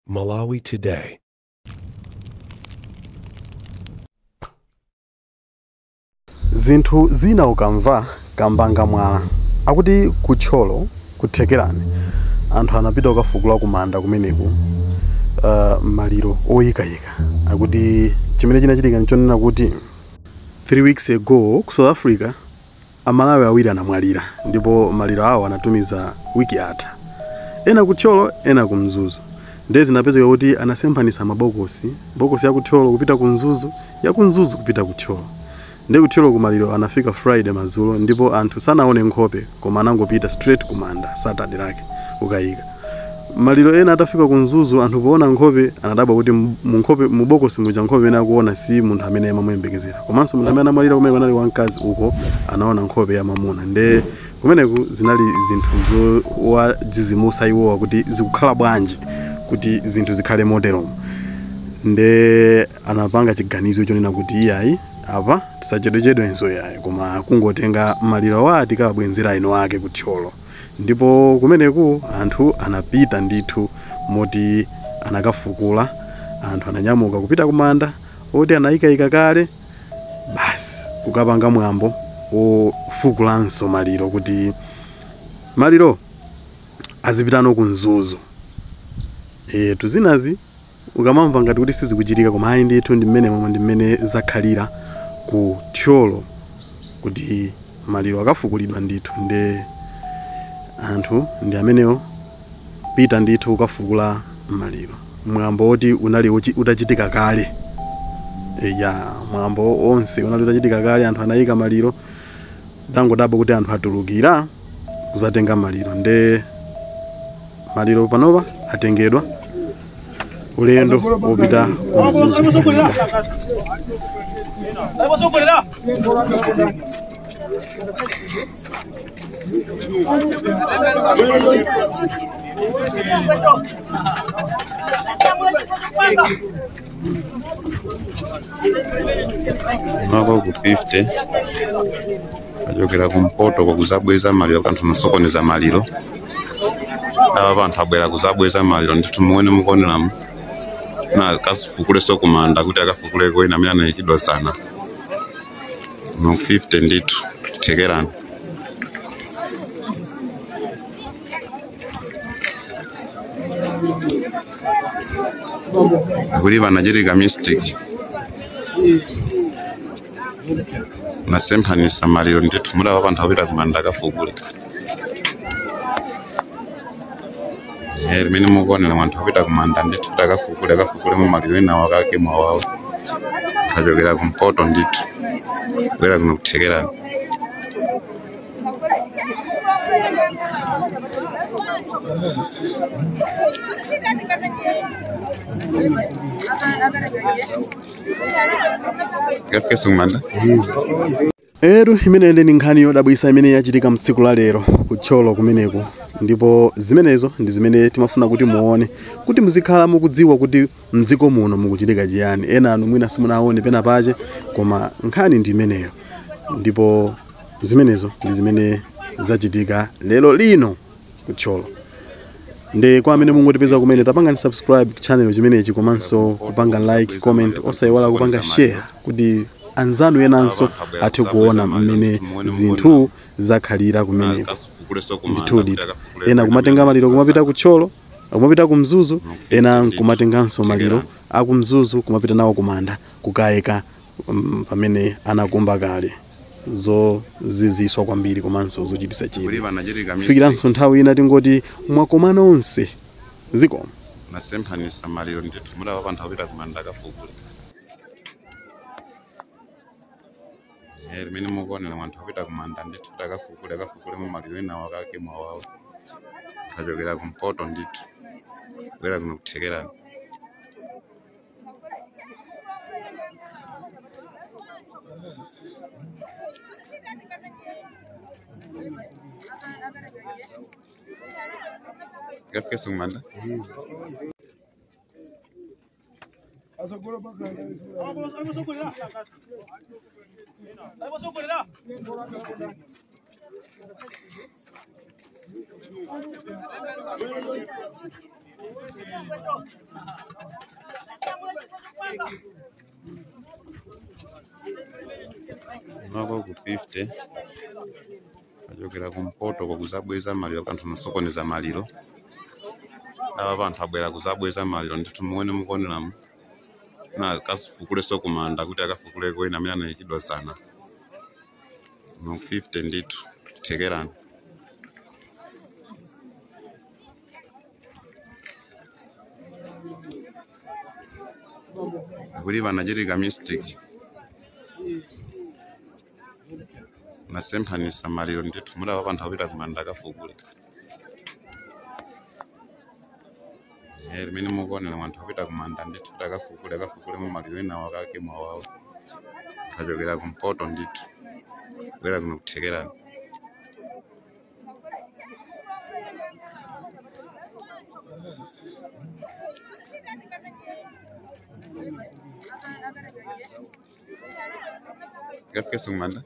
Malawi Today. Zinthu zina ukamva kambanga mwala akuti kutcholo kuthekerani anthu anapita kukafukula kumanda kumeneku maliro oyikayika akuti chimene chinachitika nchonena kuti 3 weeks ago ku South Africa amalawi awiri anamwalira ndipo maliro awo anatumiza wiki atha ena kutcholo ena kumzuzu. Ndiye zinapezeka kuti anasemphanisa mabokosi, bokosi ya kutcholo kupita kumzuzu, ya kumzuzu kupita kutcholo. Ndiye kutcholo kumaliro anafika Friday madzulo ndipo anthu sanaone nkhope koma anangopita straight kumanda Saturday lake kukayika. Maliro ena atafika kumzuzu anthu poona nkhope anadabwa kuti munkhope mubokosi muja nkhope ena akuona si munthu amene amamuyembekezera. Komanso munthu amene anamwalira kumene anali wamkazi uko anaona nkhope ya mamuna. Ndiye kumeneku zinali zinthu zowadzidzimutsa iwowa kuti zikukhala bwanji kuti zinthu zikhale moteromo. Ndiye anapanga chiganizo chonena kuti iyayi apa tisachedwechedwenso yayi koma kungotenga maliro wa tikabwenzera ino ake kutcholo. Ndipo kumeneku anthu anapita ndithu moti anakafukula, anthu ananyamuka kupita kumanda oti anayikayika kale basi kukapanga mwambo ofukulanso maliro kuti maliro azipitano kumzuzu. Tuzinazi ukamamva ngati kuti sizikuchitika koma ayi ndithu ndi mmene momwe ndi mmene zakhalira ku Thyolo kuti maliro akafukulidwa ndithu. Nde anthu ndi amenewo pita ndithu kukafukula maliro mwambo oti unali utachitika kale. Ya mwambo onse unali utachitika kale, anthu anayika maliro dangodabo kuti anthu atulukira kuzatenga maliro. Nde maliro panopa atengedwa ulendo wopita kumzuzu. Mwaka ku 50 achokera kumpoto kuzabweza maliro kanthu masokoneza maliro aba bantu abwera kuzabweza maliro ndithu muone mukoneramu na kasufukuleso kumanda kuti akafukuleko ena amene anayikidwa sana mu 50 ndithu thekerani. Kuli banachitika mistake nasemphanisa maliro ndithu mulaba bantu abwera kumanda akafukule. Limene mukuonera anthu apita kumanda ndithu kuti akafukule akafukule mu maliro ena wakake mwawawo achokera kumpoto ndithu kubwera kuno kuthekerani. Tikafikeso kumanda. Eru imene ndi nkhani yodabwitsa imene yachitika mtsiku la lero kutcholo kumeneku, ndipo zimenezo ndi zimene timafuna kuti muone kuti muzikhala mukudziwa kuti mdziko muno mukuchitika chiyani. Ena anu mwina simunaone pena pache koma nkhani ndi imeneyo, ndipo zimenezo ndi zimene zachitika lero lino kutcholo. Ndi kwa amene mungotipeza kumene tapangani subscribe channel chimenechi komanso kupanga like, comment, osayiwala kupanga share kuti anzanu enanso athe kuona mmene zinthu zakhalira kumeneko. Ndithudi ena kumatenga maliro kumapita kutcholo, kumapita kumzuzu, ena kumatenganso maliro akumzuzu kumapita nawo kumanda kukayika pamene anakumba kale. Zoziziswa kwambiri komanso zochititsa chidwi. Kufikiranso nthawi ina tingoti mwakomana onse zikomo. Nasemphanisa maliro ndithu mulaba anthu apita kumanda akafukule. Limene mukuonera anthu apita kumanda ndithu kuti akafukule akafukule mu maliro ena wakake mwawawo achokera kumpoto ndithu kubwera kuno kuthekerani. Tikafikeso kumanda. Kunoko ku 50 achokera kumpoto kuzabweza maliro anthu anasokoneza maliro. Aba anthu abwera kuzabweza maliro ndithu muone mukuoneramu na akafukulenso kumanda kuti akafukuleko ena amene anayikidwa sana. Mu 50 ndithu thekerani. Kuti panachitika mistake nasemphanisa maliro ndithu mudapa anthu akupita kumanda akafukule. Limene mukuonera anthu akupita kumanda ndithu kuti akafukule akafukulemo maliro enawo akake mwawawo. Achokera kumpoto ndithu kubwera kuno kuthekerani. Tikafikeso kumanda.